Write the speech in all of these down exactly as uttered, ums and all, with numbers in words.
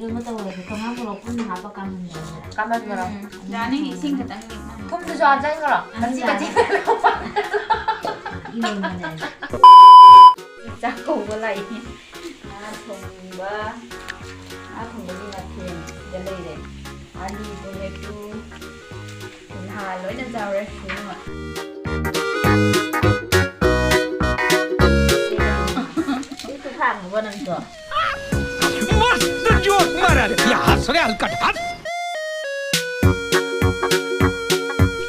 ꯑꯃ ꯇꯧꯔꯁꯦ꯫ ꯀꯪꯉꯥ ꯃꯣꯔꯣꯛ ꯄꯨꯟꯅ ꯍꯥꯞꯄ ꯀꯥꯡꯍꯟ ꯇꯧꯔꯁꯦ꯫ ꯀꯥꯃꯟꯕ꯭ꯔꯣ? ꯎꯝ꯫ ꯌꯥꯅꯤ, ꯏꯁꯤꯡ ꯈꯛꯇꯪ ꯂꯤꯛꯅ꯫ ꯊꯨꯝꯗꯨꯁꯨ ꯍꯥꯞꯆꯟꯈ꯭ꯔꯣ꯫ ꯃꯆꯤ ꯃꯆꯤ ꯏꯔꯣꯟꯕꯅꯦ꯫ ꯆꯥꯛ ꯀꯧꯕ ꯂꯥꯛꯏ꯫ ꯉꯥ ꯊꯣꯡꯕ, ꯉꯥ ꯊꯣꯡꯕꯒꯤ ꯃꯊꯦꯜ ꯁꯤꯗ ꯂꯩꯔꯦ꯫ ꯑꯂꯨ, ꯇꯣꯃꯦꯇꯣ, ꯂꯣꯏꯅ ꯆꯥꯎꯔꯦ ꯂꯣꯏꯅꯃꯛ꯫ ꯁꯤꯁꯨ ꯐꯥꯈ꯭ꯔꯕꯣ ꯅꯪꯁꯨ? मस्त जोक मारा रे, या हंस रे हलकट हंस।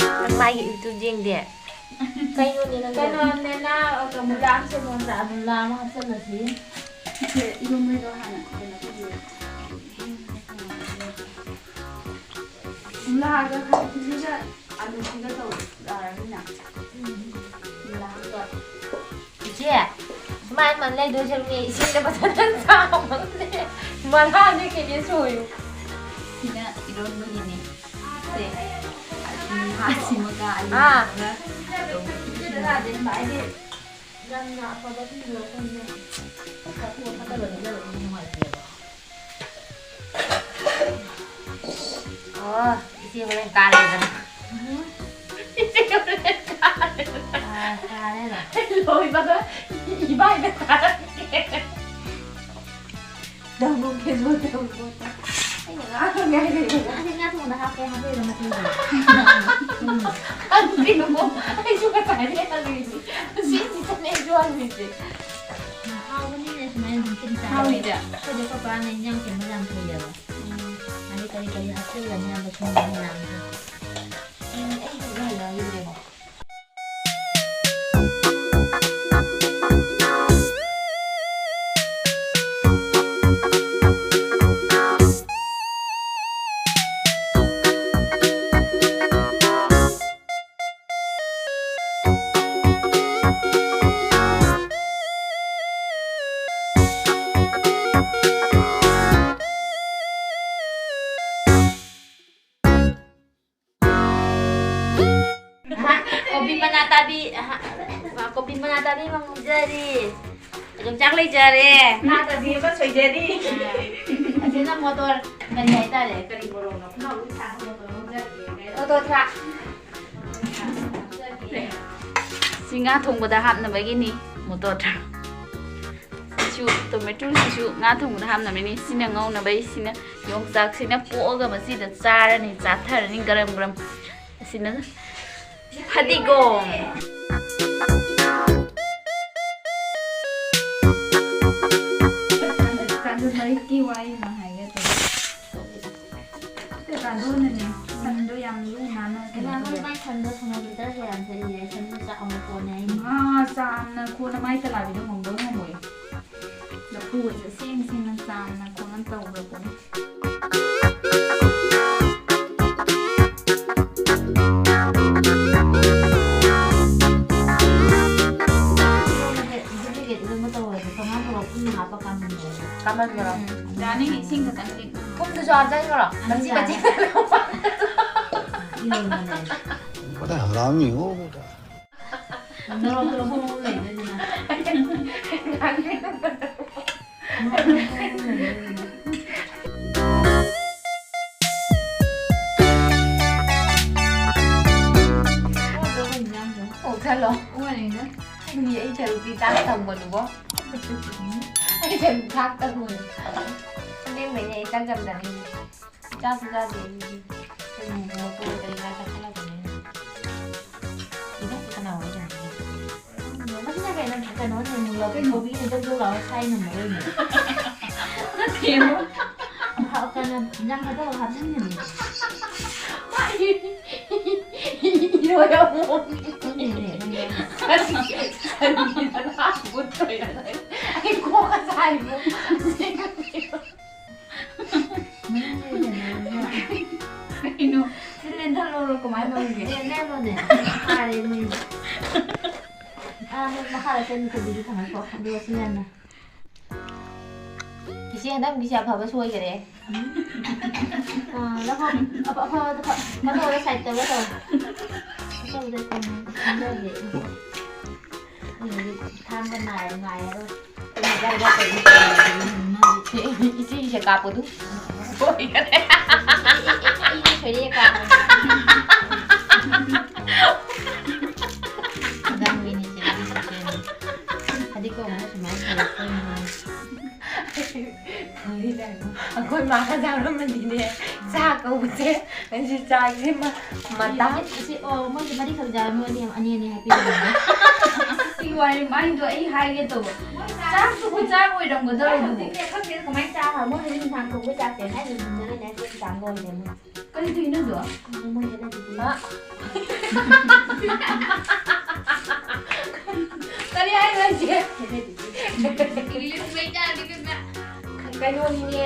ꯅꯪ ꯃꯥꯒꯤ YouTube ꯌꯦꯡꯗꯦ? ꯀꯩꯅꯣꯅꯦ ꯅꯪ? ꯀꯩꯅꯣ, ꯅꯦꯅꯥ, ꯃꯨꯂꯥ ꯑꯃ ꯁꯦꯝꯃꯣ, ꯃꯨꯂꯥ ꯑꯃ ꯍꯥꯞꯆꯜꯂꯁꯤ꯫ ꯁꯦ, ꯏꯔꯣꯟꯕꯩꯗꯣ ꯍꯥꯟꯅ ꯀꯩꯅꯣ ꯇꯧꯕꯤꯔꯣ꯫ ꯃꯨꯂꯥꯒ ꯈꯥꯃꯦꯟꯁꯤꯟꯕꯤꯒ ꯑꯂꯨꯁꯤꯒ ꯇꯧ ꯌꯥꯔꯅꯤꯅ꯫ ꯎꯝ꯫ ꯃꯨꯂꯥꯒ꯫ ꯏꯆꯦ, ꯁꯨꯃꯥꯏꯅ ꯃꯟ ꯂꯩꯗꯣꯏ ꯁꯔꯨꯛꯅꯦ, ꯏꯁꯤꯡꯗ ꯐꯖꯅ ꯆꯥꯝꯃꯒꯅꯦ, ꯃꯅꯥꯅꯦ ꯀꯩꯅꯦ ꯁꯣꯏꯌꯨ꯫ ꯁꯤꯅ ꯏꯔꯣꯟꯕꯒꯤꯅꯦ꯫ ꯁꯦ, ꯉꯥꯁꯤꯃꯒ ꯑꯥ꯫ ꯑꯂꯨꯁꯤꯃꯒ ꯇꯧꯕꯤꯔꯣ꯫ ꯌꯥꯝꯅ ꯑꯐꯕ ꯃꯤꯗꯣ ꯑꯩꯈꯣꯏꯅ ꯆꯥꯊꯣꯛꯑ ꯐꯠꯇꯕ ꯂꯩꯖꯕꯗꯤ ꯅꯨꯡꯉꯥꯏꯇꯦꯕ꯫ ꯑꯣ, ꯏꯆꯦ ꯍꯣꯔꯦꯟ ꯀꯥꯔꯦꯗꯅ꯫ ꯏꯆꯦ ꯍꯣꯔꯦꯟ ꯀꯥꯔꯦꯗꯅ꯫ ꯑꯥ, ꯀꯥꯔꯦꯗ꯫ ꯂꯣꯏꯕꯒ ꯏꯕꯥꯏꯗ ꯀꯥꯔꯛꯀꯦ꯫ ꯗꯧꯕ ꯀꯦꯖꯨꯋꯦꯜ ꯇꯧꯕ꯫ ꯑꯩꯅ ꯉꯥ ꯊꯣꯡꯉꯦ ꯍꯥꯏꯔꯦ꯫ ꯑꯁꯤ ꯉꯥ ꯊꯣꯡꯕꯗ ꯍꯥꯞꯀꯦ ꯍꯥꯏꯕꯤꯔꯣ ꯃꯆꯨꯗꯣ꯫ ꯎꯝ꯫ ꯈꯪꯗꯦꯕꯣ꯫ ꯑꯩꯁꯨ ꯉꯁꯥꯏꯗꯩ ꯍꯪꯉꯤꯅꯤ꯫ ꯁꯤꯁꯤꯗꯅꯦ ꯑꯩꯁꯨ ꯍꯪꯉꯤꯁꯦ꯫ ꯍꯥꯎꯕꯅꯤꯅꯦ ꯁꯨꯃꯥꯏꯅ ꯑꯗꯨꯝ ꯆꯤꯟ ꯆꯥꯔꯗꯤ꯫ ꯍꯥꯎꯅꯤꯗ꯫ ꯑꯩꯈꯣꯏꯗꯤ ꯑꯩꯈꯣꯏ ꯄꯥꯅ ꯏꯟꯖꯥꯡ ꯁꯦꯝꯕ ꯌꯥꯝ ꯍꯩꯌꯦꯕ꯫ ꯎꯝ꯫ ꯃꯥꯗꯤ ꯀꯔꯤ ꯀꯔꯤ ꯍꯥꯞꯆꯤꯜꯂꯅꯤ ꯍꯥꯏꯕ ꯁꯨꯝꯕ ꯃꯌꯥꯝꯁꯦ꯫ ꯎꯝ, ꯑꯩ ꯍꯧꯖꯤꯛ ꯍꯜꯂꯛꯑꯒꯦ꯫ ꯑꯍꯥ, ꯀꯣꯕꯤ ꯃꯅꯥ ꯇꯥꯕꯤ, ꯑꯍꯥ, ꯀꯣꯕꯤ ꯃꯅꯥ ꯇꯥꯕꯤ ꯑꯃ ꯉꯧꯖꯔꯤ꯫ ꯌꯣꯡꯆꯥꯛ ꯂꯩꯖꯔꯦ꯫ ꯉꯥ ꯇꯥꯕꯤ ꯑꯃ ꯁꯣꯏꯖꯔꯤ꯫ ꯑꯁꯤꯅ ꯃꯣꯇꯣꯔ ꯀꯔꯤ ꯍꯥꯏꯇꯥꯔꯦ? ꯀꯔꯤ ꯃꯣꯔꯣꯛꯅꯣ? ꯈꯨꯅꯥꯎꯕꯤ ꯊꯥꯕ ꯃꯣꯇꯣꯔ ꯍꯧꯖꯔꯒꯦ꯫ ꯑꯣꯇꯣ ꯊ꯭ꯔꯥꯛ꯫ ꯁꯤ ꯉꯥ ꯊꯣꯡꯕꯗ ꯍꯥꯞꯅꯕꯒꯤꯅꯤ ꯃꯣꯇꯣꯔ ꯊ꯭ꯔꯥꯛ꯫ ꯁꯤꯁꯨ, ꯇꯣꯃꯦꯇꯣꯁꯤꯁꯨ ꯉꯥ ꯊꯣꯡꯕꯗ ꯍꯥꯞꯅꯕꯅꯤ꯫ ꯁꯤꯅ ꯉꯧꯅꯕꯩ, ꯁꯤꯅ ꯌꯣꯡꯆꯥꯛꯁꯤꯅ ꯄꯣꯛꯑꯒ ꯃꯁꯤꯗ ꯆꯥꯔꯅꯤ, ꯆꯥꯊꯔꯅꯤ ꯒꯔꯝ ꯒꯔꯝ꯫ ꯑꯁꯤꯅ ꯐꯗꯤꯒꯣꯝ꯫ ꯀꯥꯟꯗ ꯃꯔꯤꯛꯀꯤ ꯋꯥꯔꯤ ꯑꯃ ꯍꯥꯏꯒꯦ ꯇꯧꯕ꯫ ꯀꯥꯟꯗꯣꯅꯅꯦ, ꯁꯟꯗꯣ ꯌꯥꯝ ꯂꯨ ꯅꯥꯟꯅ ꯀꯩꯅꯣ ꯏꯃꯥ, ꯇꯧꯋꯦ꯫ ꯃꯥꯏ ꯁꯟꯗꯣ ꯁꯪꯒꯣꯝ ꯂꯤꯇꯔ ꯀꯌꯥꯝ ꯆꯠꯂꯤꯒꯦ? ꯁꯟꯗꯣ ꯆꯥꯎꯅ ꯀꯣꯟꯅꯦ ꯍꯥꯏꯅꯤ꯫ ꯉꯥ ꯆꯥꯝꯅ ꯀꯣꯟꯅ ꯃꯥꯏ ꯇꯂꯥꯕꯤꯗꯣ ꯉꯝꯗꯧ ꯉꯝꯃꯣꯏ꯫ ꯂꯐꯨꯒꯁꯦ ꯁꯦꯡ ꯁꯦꯡꯅ ꯆꯥꯝꯅ ꯈꯣꯠꯅ ꯇꯧꯈ꯭ꯔ ꯄꯣꯠꯅꯤ꯫ ꯏꯔꯣꯟꯕꯁꯦ duplicate ꯏꯔꯣꯟꯕ ꯇꯧꯔꯗꯤ ꯆꯥꯝꯃꯉꯥ ꯇꯧꯔ ꯄꯨꯟꯅ ꯍꯥꯞꯄ ꯀꯥꯟꯗ ꯀꯥꯟꯅꯗ꯭ꯔꯣ? ꯎꯝ꯫ ꯌꯥꯅꯤ, ꯏꯁꯤꯡ ꯈꯛꯇꯪꯗꯤ꯫ ꯊꯨꯝꯗꯨꯁꯨ ꯍꯥꯞꯆꯟꯈ꯭ꯔꯣ? ꯃꯆꯤ ꯃꯆꯤ꯫ ꯏꯔꯣꯟꯕꯅꯦ꯫ ꯕꯗꯥ ꯍꯔꯥꯃꯤ ꯍꯣ ꯕꯦꯇꯥ꯫ ꯅꯣꯔꯣꯛ ꯅꯣꯔꯣꯛ ꯍꯣ ꯍꯣ ꯂꯩꯗꯣꯏꯅꯤꯅ꯫ ꯑꯣꯛꯁꯜꯂꯣ꯫ ꯑꯩ ꯊꯔꯨꯛꯇꯤ ꯆꯥꯛ ꯊꯝꯕꯅꯤꯀꯣ꯫ ꯑꯩ ꯊꯔꯨꯛ ꯆꯥꯛ ꯊꯝꯕꯅꯤ꯫ ꯑꯁꯦꯡꯕꯩꯅꯦ ꯑꯩ ꯆꯥꯛ ꯌꯥꯝ ꯆꯥꯅꯤꯡꯉꯤ꯫ ꯆꯥꯁꯨ ꯆꯥꯗꯦ ꯑꯩꯗꯤ꯫ ꯀꯩꯅꯣ, ꯃꯣꯇꯣꯔ ꯀꯔꯤ ꯀꯔꯥ ꯆꯥꯁꯜꯂꯛꯄꯅꯦ꯫ ꯏꯕꯥꯅꯤ ꯀꯅꯥ ꯋꯥꯔꯤ ꯁꯥꯟꯅꯩꯅꯣ? ꯃꯁꯤꯅ ꯀꯩꯅꯣ, ꯀꯩꯅꯣꯅꯦ, ꯃꯨꯜꯂ-, ꯀꯣꯕꯤꯅꯦ, ꯖꯧ ꯖꯧ ꯂꯥꯎꯔ ꯁꯥꯏ ꯉꯝꯃꯔꯣꯏꯅꯦ꯫ ꯅꯠꯇꯦꯕ꯫ ꯍ-, ꯀꯩꯅꯣ, ꯏꯟꯖꯥꯡ ꯊꯥꯗꯕ ꯍꯥꯞꯆꯤꯟꯕꯅꯦ꯫ ꯏꯔꯣꯏ ꯑꯃꯨꯛ꯫ ꯈꯪꯗꯦꯅꯦ, ꯅꯪ ꯌꯥꯝ ꯑꯁꯤ ꯀꯔꯤꯅꯣ? ꯃꯨꯠꯇꯣꯏꯔ? ꯑꯩ ꯀꯣꯛꯀ ꯁꯥꯔꯤꯕꯣ? ꯃꯅꯨꯡꯒꯤ ꯀꯩꯅꯣꯗꯨꯅ ꯀꯩꯅꯣ? ꯁꯤ ꯂꯦꯟꯊꯠꯂꯨꯔꯣ, ꯀꯃꯥꯏꯅ ꯇꯧꯔꯤꯒꯦ? ꯂꯦꯟꯊꯠꯂꯣꯅꯦ꯫ ꯐꯥꯔꯦ ꯃꯩ꯫ ꯑꯥ, ꯃꯣꯏ ꯃꯈꯥꯗ ꯆꯪꯉꯤ ꯀꯣꯕꯤꯗꯨ ꯊꯥꯡꯒꯠꯈꯣ꯫ ꯑꯗꯨꯒ ꯁꯤ ꯂꯦꯟꯅ꯫ ꯏꯆꯦ, ꯍꯟꯗꯛ ꯃꯤꯁꯦ ꯑꯐꯕ ꯁꯣꯏꯈꯔꯦ꯫ ꯑꯥ, ꯂꯧꯈꯣ꯫ ꯑꯐ-, ꯑꯐꯕꯗꯣ ꯐ-, ꯐꯠꯇꯕꯗꯣ side ꯇꯧꯔ ꯇꯧ꯫ ꯐꯠꯇꯕꯗꯣ ꯀꯩꯅꯣ ꯈꯪꯖꯗꯦ꯫ ꯑꯩ ꯍꯧꯖꯤꯛ ꯊꯥꯡꯒ ꯅꯥꯏꯔ ꯉꯥꯏꯔꯔꯣꯏ꯫ ꯑꯩ ꯒꯥꯔꯤ ꯒꯥꯔꯤ ꯇꯧꯔꯤ꯫ ꯏꯆꯦꯒꯤꯁꯦ ꯀꯥꯞꯄꯗꯨ ꯁꯣꯏꯈꯔꯦ꯫ ꯏꯆꯦ ꯁꯣꯏꯔꯦ ꯀꯥꯞꯄ꯫ ꯐꯗꯤꯒꯣꯝꯅ ꯁꯨꯃꯥꯏꯅ ꯁꯣꯏꯔꯛꯇꯣꯏꯅꯤ꯫ ꯑꯩꯈꯣꯏ ꯃꯥꯒ ꯆꯥꯔꯝꯃꯗꯤꯅꯦ, ꯆꯥ ꯀꯧꯕꯁꯦ, ꯑꯩꯁꯦ ꯆꯥꯁꯦ ꯃ-, ꯃꯇꯥꯡ꯫ ꯏꯆꯦ, ꯑꯣ, ꯃꯣꯏꯁꯦ ꯃꯔꯤꯈꯛ ꯆꯥꯔꯦ, ꯃꯣꯏ ꯑꯅꯤ, ꯑꯅꯤ, ꯑꯅꯤ ꯍꯥꯏꯕꯤꯔꯝꯃꯣ꯫ ꯁꯤꯒꯤ ꯋꯥꯔꯤ, ꯃꯥꯏꯗꯣ ꯑꯩ ꯍꯥꯏꯒꯦ ꯇꯧꯕ꯫ ꯆꯥꯛꯁꯨ ꯈꯨꯠꯆꯥꯛ ꯑꯣꯏꯔꯝꯒꯗꯧꯔꯦ ꯑꯗꯨꯕꯨ꯫ ꯍꯧꯖꯤꯛꯅꯦ, ꯈꯪꯗꯦ ꯀꯃꯥꯏꯅ ꯆꯥ ꯍꯥꯏ, ꯃꯣꯏ ꯍꯧꯖꯤꯛ ꯅꯨꯡꯗꯥꯡ ꯊꯣꯡꯕ ꯆꯥꯛꯁꯦ ꯍꯥꯏꯅ ꯌꯨꯝꯗꯅꯅꯦ, ꯑꯩꯈꯣꯏ ꯆꯥ ꯂꯣꯏꯔꯦ ꯃꯣꯏ꯫ ꯀꯔꯤ ꯇꯧꯔꯤꯅꯣ ꯑꯗꯣ? ꯃꯣꯏ ꯍꯦꯟꯅ ꯑꯗꯨꯗꯤ꯫ ꯍꯥ? ꯀꯔꯤ ꯍꯥꯏꯅꯣ ꯍꯥꯏꯁꯦ? ꯍꯦꯟꯅ ꯑꯗꯨꯗꯤ꯫ ꯏꯪꯂꯤꯁ ꯃꯩ ꯆꯥꯔꯗꯤ ꯏꯕꯦꯝꯃ꯫ ꯀꯩꯅꯣꯅꯤꯅꯦ,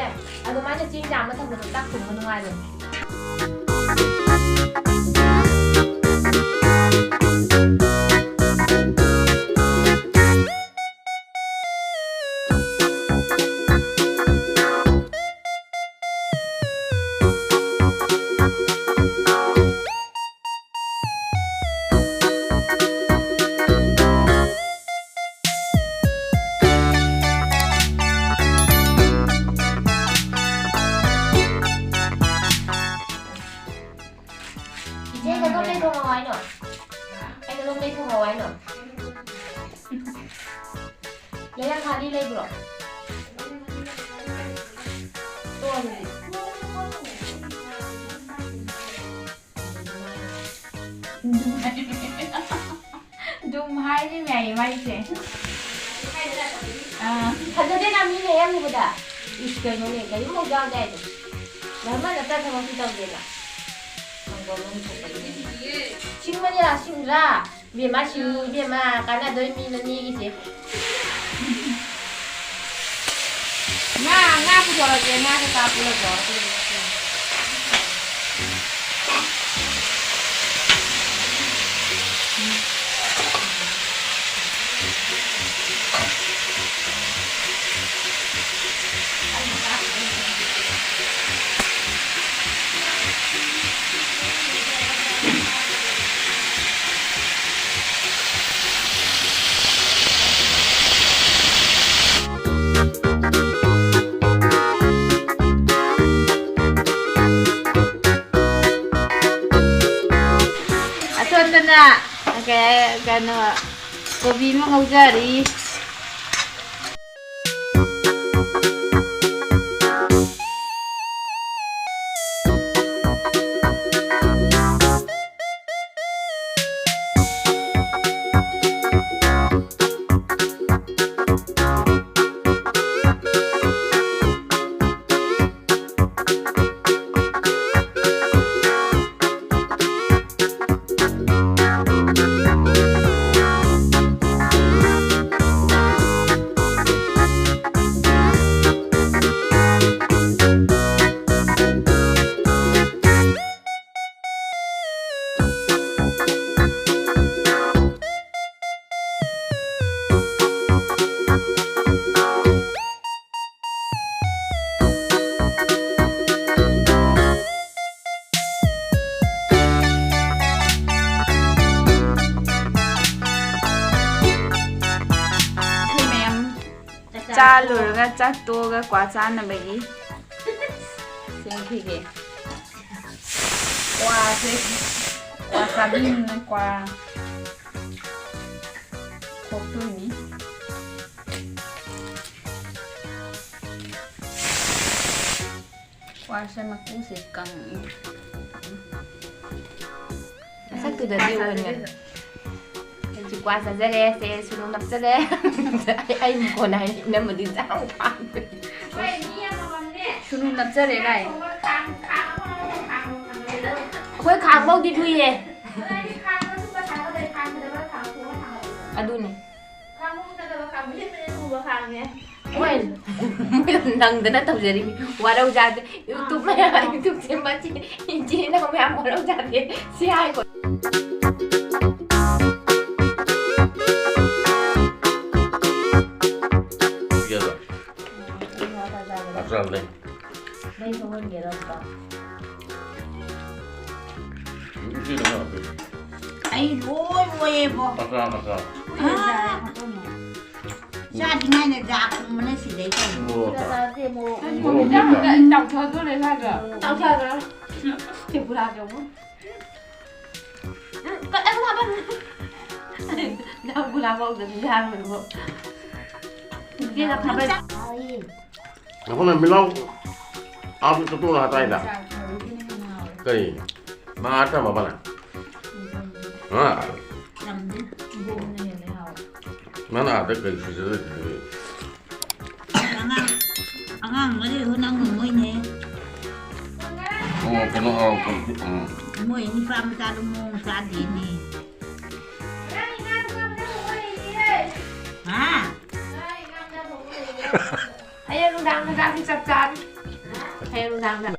ꯑꯗꯨꯃꯥꯏꯅ ꯆꯦꯡ ꯆꯥꯝꯃ ꯊꯝꯕꯗꯣ ꯆꯥꯛ ꯊꯣꯡꯕ ꯅꯨꯡꯉꯥꯏꯕꯅꯦ꯫ ꯏꯆꯦ, ꯀꯩꯗꯧꯉꯩ ꯊꯣꯡꯉꯣ ꯍꯥꯏꯅꯣ? ꯑꯩ ꯀꯩꯗꯧꯉꯩ ꯊꯣꯡꯉꯣ ꯍꯥꯏꯅꯣ? ꯂꯩꯔꯪ ꯈꯥꯂꯤ ꯂꯩꯕ꯭ꯔꯣ? ꯇꯣ ꯑꯗꯨꯗꯤ꯫ ꯑꯗꯨꯝ ꯍꯥꯏꯔꯤ ꯃꯌꯥꯝ ꯃꯥꯏꯁꯦ꯫ ꯑꯥ꯫ ꯐꯖꯗꯦꯅ ꯃꯤꯅ ꯍꯦꯛ ꯎꯕꯗ꯫ ꯏꯁ, ꯀꯩꯅꯣꯅꯦ, ꯀꯔꯤꯝꯐꯥꯎ ꯌꯥꯎꯗꯦ ꯍꯥꯏꯗꯣ꯫ ꯙꯔꯃ ꯅꯠꯇ ꯊꯕꯛꯇꯤ ꯇꯧꯗꯦꯅ꯫ ꯁꯤꯡꯕꯅꯤꯔꯥ, ꯁꯤꯡꯗ꯭ꯔꯥ? ꯏꯕꯦꯝꯃ, ꯁꯤꯡꯉꯤ ꯏꯕꯦꯝꯃ, ꯀꯥꯟꯅꯗꯣꯏ ꯃꯤ ꯅꯅꯦꯒꯤꯁꯦ꯫ ꯉꯥ, ꯉꯥ ꯄꯨꯊꯣꯔꯛꯀꯦ, ꯉꯥ ꯀꯩꯀꯥ ꯄꯨꯔꯛꯑꯣ꯫ ꯀꯩ-, ꯀꯩꯅꯣ, ꯀꯣꯕꯤ ꯑꯃ ꯉꯧꯖꯔꯤ꯫ ꯑꯩꯈꯣꯏ ꯃꯌꯥꯝ ꯆꯥ ꯂꯣꯏꯔꯒ, ꯆꯥꯛ ꯇꯣꯛꯑꯒ ꯀ꯭ꯋꯥ ꯆꯥꯅꯕꯒꯤ ꯁꯦꯝꯈꯤꯒꯦ꯫ ꯀ꯭ꯋꯥꯁꯦ, ꯀ꯭ꯋꯥ ꯆꯥꯕꯤꯅꯤꯅ ꯀ꯭ꯋꯥ ꯈꯣꯛꯇꯣꯏꯅꯤ꯫ ꯀ꯭ꯋꯥꯁꯦ ꯃꯀꯨꯁꯦ ꯀꯪꯉꯤ꯫ ꯃꯁꯛꯇꯨꯗꯗꯤ ꯑꯣꯏꯅ꯫ ꯁꯤ ꯀ꯭ꯋꯥ ꯆꯥꯖꯔꯦ, ꯁꯦ ꯁꯨꯅꯨ ꯅꯞꯆꯔꯦ꯫ ꯑꯩ, ꯑꯩ ꯃꯈꯣꯟ ꯍꯥꯏꯅ ꯏꯅꯝꯃꯗꯤ ꯆꯥꯎ ꯄꯥꯝꯕꯅꯤ꯫ ꯁꯨꯅꯨ ꯅꯞꯆꯔꯦ ꯀꯥꯏ꯫ ꯑꯩꯈꯣꯏ ꯈꯥꯡꯕꯧꯗꯤ ꯂꯨꯏꯌꯦ꯫ ꯑꯗꯨꯅꯤ꯫ ꯍꯣꯏ꯫ ꯃꯣꯏ ꯅꯪꯗꯅ ꯇꯧꯖꯔꯤꯃꯤ꯫ ꯋꯥꯔꯧ ꯖꯥꯗꯦ꯫ YouTube ꯃꯌꯥꯝ, YouTubeꯁꯦ ꯃꯆꯤꯟ, ꯏꯆꯤꯟ ꯏꯅꯥꯎ ꯃꯌꯥꯝ ꯋꯥꯔꯧ ꯖꯥꯗꯦ꯫ ꯁꯤ ꯍꯥꯏꯀꯣ꯫ ꯄꯤꯖꯔꯣ꯫ ꯂꯥꯛꯆꯔꯝꯗꯦ꯫ ꯃꯩ ꯊꯣꯛꯍꯟꯒꯦꯔꯣ ꯑꯝꯇ? ꯏꯆꯦꯗ ꯈꯔ ꯍꯥꯞꯄꯤꯌꯨ꯫ ꯑꯩ ꯂꯣꯏ ꯂꯣꯏꯌꯦꯕꯣ꯫ ꯃꯆꯥ, ꯃꯆꯥ꯫ ꯑꯥ꯫ ꯆꯥꯗ꯭ꯔꯤꯉꯩꯗ ꯖꯥ ꯀꯨꯝꯕꯅ ꯁꯤꯗꯩ ꯇꯧꯕ꯫ ꯃꯣꯔꯣꯛ ꯑꯆꯥꯔ꯫ ꯃꯣꯔꯣꯛ ꯃꯦꯠꯄ꯫ ꯆꯥꯎꯊꯗꯣꯔꯦ ꯁ꯭ꯋꯥꯏꯗ꯫ ꯆꯥꯎꯊꯗ꯭ꯔꯥ? ꯇ꯭ꯔꯤꯄꯨꯔꯥꯗꯕꯨ꯫ ꯎꯝ, ꯀ-, ꯑꯗꯨꯝ ꯍꯥꯞꯄ꯫ ꯂꯐꯨ ꯂꯥ ꯄꯥꯎꯗꯗꯤ ꯌꯥꯔꯣꯏꯕꯣ꯫ ꯏꯆꯦꯅ ꯊꯥꯕꯜ꯫ ꯑꯩꯈꯣꯏꯅ ꯃꯤꯂꯥꯎ ꯑꯥꯗ ꯆꯠꯇꯣꯔ ꯍꯥꯏꯗꯥꯏꯅꯦ? ꯀꯔꯤ? ꯃꯥ ꯑꯥ ꯇꯝꯃꯕꯅꯦ? ꯍꯥ? ꯅꯪ ꯑꯥꯗ ꯀꯔꯤ ꯁꯤꯖꯔꯣꯏꯗꯣꯏꯅꯣ? ꯑꯉꯥꯡ, ꯑꯉꯥꯡ ꯃꯔꯤꯗꯣ ꯅꯪ ꯉꯝꯃꯣꯏꯅꯦ꯫ ꯑꯣ, ꯀꯩꯅꯣ, ꯑꯣ, ꯎꯝ꯫ ꯃꯣꯏ ꯅꯤꯄꯥ ꯃꯆꯥꯗꯣ ꯃꯑꯣꯡ ꯆꯥꯗꯦꯅꯦ꯫ ꯍꯥ? ꯍꯌꯦꯡ ꯅꯨꯡꯗꯥꯡ ꯅꯨꯡꯗꯥꯡꯗꯤ ꯆꯞ ꯆꯥꯔꯦ꯫ ꯍꯌꯦꯡ ꯅꯨꯡꯗꯥꯡꯗ꯫